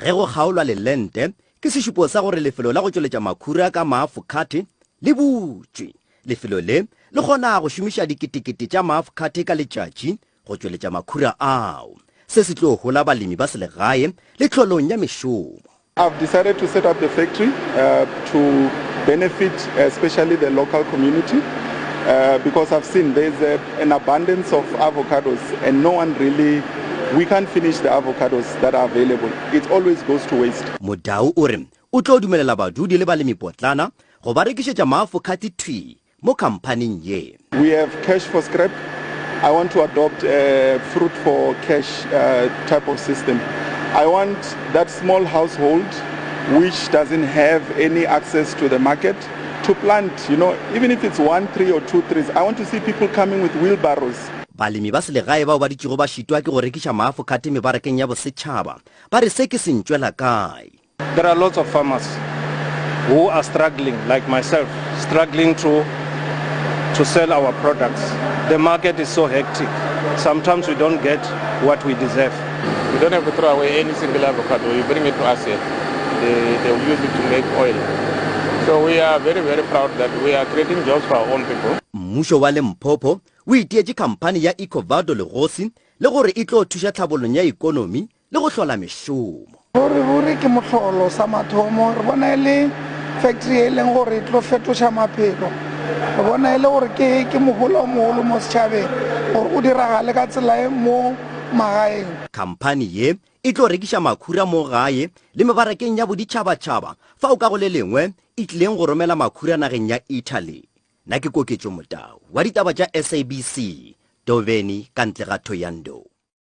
Ge go kgaolwa lelente, ke sešupo sa gore lefelo la go tšweletša makhura ka maafokhathe le butšwe. Lefelo le le kgona go šomiša diketekete tša maafokhathe ka letšatši go tšweletša makhura ao. Se se tlo hola balemi ba selegae le tlholong ya mešomo. I've decided to set up the factory uh, to benefit especially the local community uh, because I've seen there's a, an abundance of avocados and no one really, we can't finish the avocados that are available. It always goes to waste. Modau o re o tlo dumelela badudi le balemipotlana go ba rekišetša maafokhathi thwii mo khamphaning ye. We have cash for scrap. I want to adopt a fruit for cash uh, type of system. I want that small household which doesn't have any access to the market to plant, you know, even if it's one tree or two trees. I want to see people coming with wheelbarrows. Balemi ba selegae bao ba dutšego ba šitwa ke go rekiša maafokate mebarakeng ya bosetšhaba ba re se ke sentšwela kae. There are lots of farmers who are struggling, like myself, struggling to, to sell our products. The market is so hectic. Sometimes we don't get what we deserve. You don't have to throw away any single avocado. You bring it to us here. They, they will use it to make oil. So we are very, very proud that we are creating jobs for our own people. Mmušo wa Limpopo o itietše khamphani ya Ecovado Legosi le gore e tlo thuša tlhabollong ya ikonomi le go hlola mešomo. Ruri ruri ke mohlolo sa mathomo re bona e le factory e leng gore e tlo fetoša maphelo. Re bona e le gore ke ke mohola o mogolo mo setšhabeng gore o diragale ka tsela e mo magaeng. Khamphani ye e tlo rekiša makhura mo gae le mebarakeng ya boditšhabatšhaba fao ka go le lengwe e tlileng go romela makhura nageng ya Italy. Nna ke Koketšo Motau wa ditaba tša SABC, Dobeni ka ntle ga Thohoyandou.